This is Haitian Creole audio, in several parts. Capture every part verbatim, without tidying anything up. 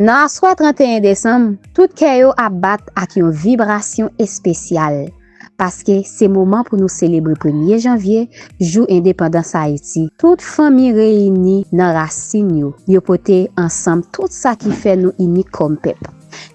Nan aswè trannteyen desanm, tout kè yo ap bat ak yon vibrasyon espesyal, paske se moman pou nou selebre premye janvye, jou endepandans Ayiti. Tout fanmi reyini nan rasin yo, yo pote ansanm tout sa ki fè nou inik kòm pèp.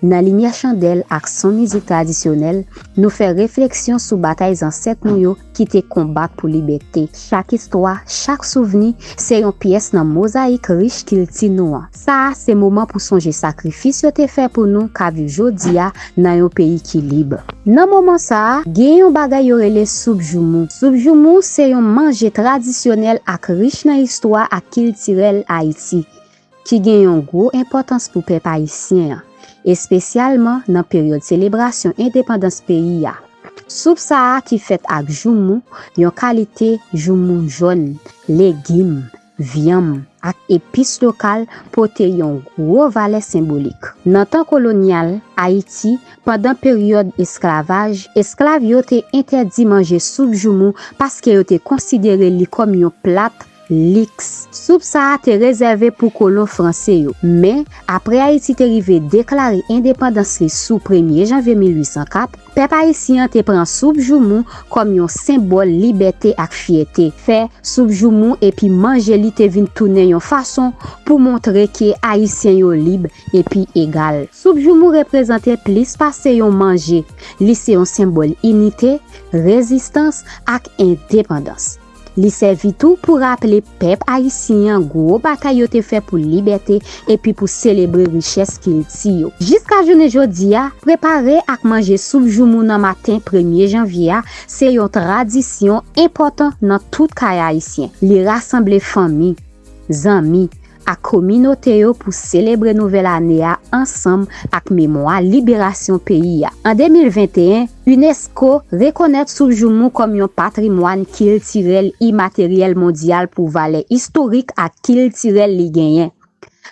Nan limyè chandèl ak son mizik tradisyonèl, nou fè refleksyon sou batay zansèt nou yo ki te konbat pou libète. Chak istwa, chak souvni, se yon pyès nan mozayik rich kilti nou an. Sa a se moman pou sonje sakrifis yo te fè pou nou ka viv jodi a nan yon peyi ki lib. Nan moman sa a, gen yon bagay yo rele soup joumou. Soup joumou se yon manje tradisyonèl ak rich nan istwa ak kiltirèl Ayiti, ki gen yon gwo enpòtans pou pèp ayisyen an, espesyalman nan peryòd selebrasyon endepandans peyi a. Soup sa a ki fèt ak joumou, yon kalite joumou jòn, legim, vyanm ak epis lokal pote yon gwo valè senbolik. Nan tan kolonyal Ayiti, pandan peryòd esklavaj, esklav yo te entèdi manje soup joumou paske yo te konsidere li kòm yon plat liks. Soup sa a te rezève pou kolon franse yo. Men, apre Ayiti te rive deklare endepandans li sou premye janvye mil uit san kat, pèp ayisyen an te pran soup joumou kòm yon senbòl libète ak fyète. Fè soup joumou epi manje li te vin tounen yon fason pou montre ke Ayisyen yo lib epi egal. Soup joumou reprezante plis pase yon manje. Li se yon senbòl inite, rezistans ak endepandans. Li sèvi tou pou raple pèp ayisyen an gwo batay yo te fè pou libète epi pou selebre richès kilti yo. Jiska jounen jodi a, prepare ak manje soup joumou nan maten premye janvye a se yon tradisyon enpòtan nan tout kay ayisyen. Li rasanble fanmi, zanmi, ak kominote yo pou selebre nouvèl ane a ansanm ak memwa liberasyon peyi a. An de mil venteyen, unesco rekonèt soup joumou kòm yon patrimwàn kiltirèl imateryèl mondyal pou valè istorik ak kiltirèl li genyen.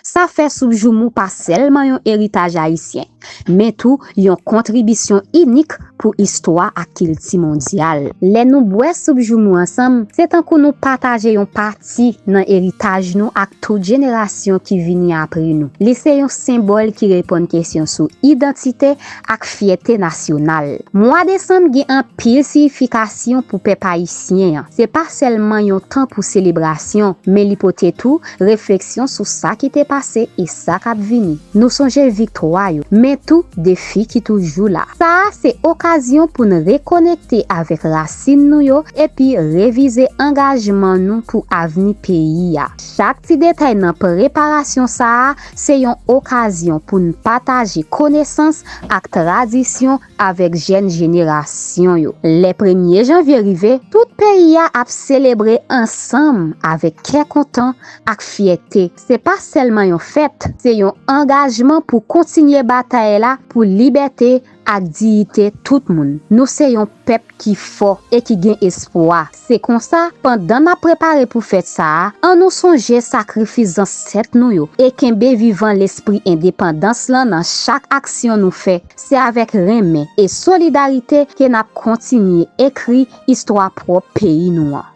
Sa fè soup joumou pa sèlman yon eritaj ayisyen, men tou yon kontribisyon inik pou istwa ak kilti mondyal. Lè nou bwè soup joumou ansanm, se tankou nou pataje yon pati nan eritaj nou ak tout jenerasyon ki vini apre nou. Li se yon senbòl ki reponn kesyon sou idantite ak fyète nasyonal. Mwa desanm gen anpil siyifikasyon pou pèp ayisyen an. Se pa sèlman yon tan pou selebrasyon, men li pote tou refleksyon sou sa ki te pase e sa k ap vini. Nou sonje viktwa yo, men tou defi ki toujou la. Sa a se okazyon pou n rekonekte avèk rasin nou yo epi revize angajman nou pou avni peyi a. Chak ti detay nan preparasyon sa a se yon okazyon pou n pataje konesans ak tradisyon avèk jèn jenerasyon yo. Lè premye janvye rive, tout peyi a ap selebre ansanm avèk kè kontan ak fyète. Se pa sèlman yon fèt, se yon angajman pou kontinye batay la pou libète ak diyite tout moun. Nou se yon pèp ki fò e ki gen espwa. Se konsa, pandan n ap prepare pou fèt sa a, ann nou sonje sakrifis zansèt nou yo e kenbe vivan lespri endepandans lan nan chak aksyon nou fè. Se avèk renmen e solidarite ke n ap kontinye ekri istwa pwòp peyi nou an.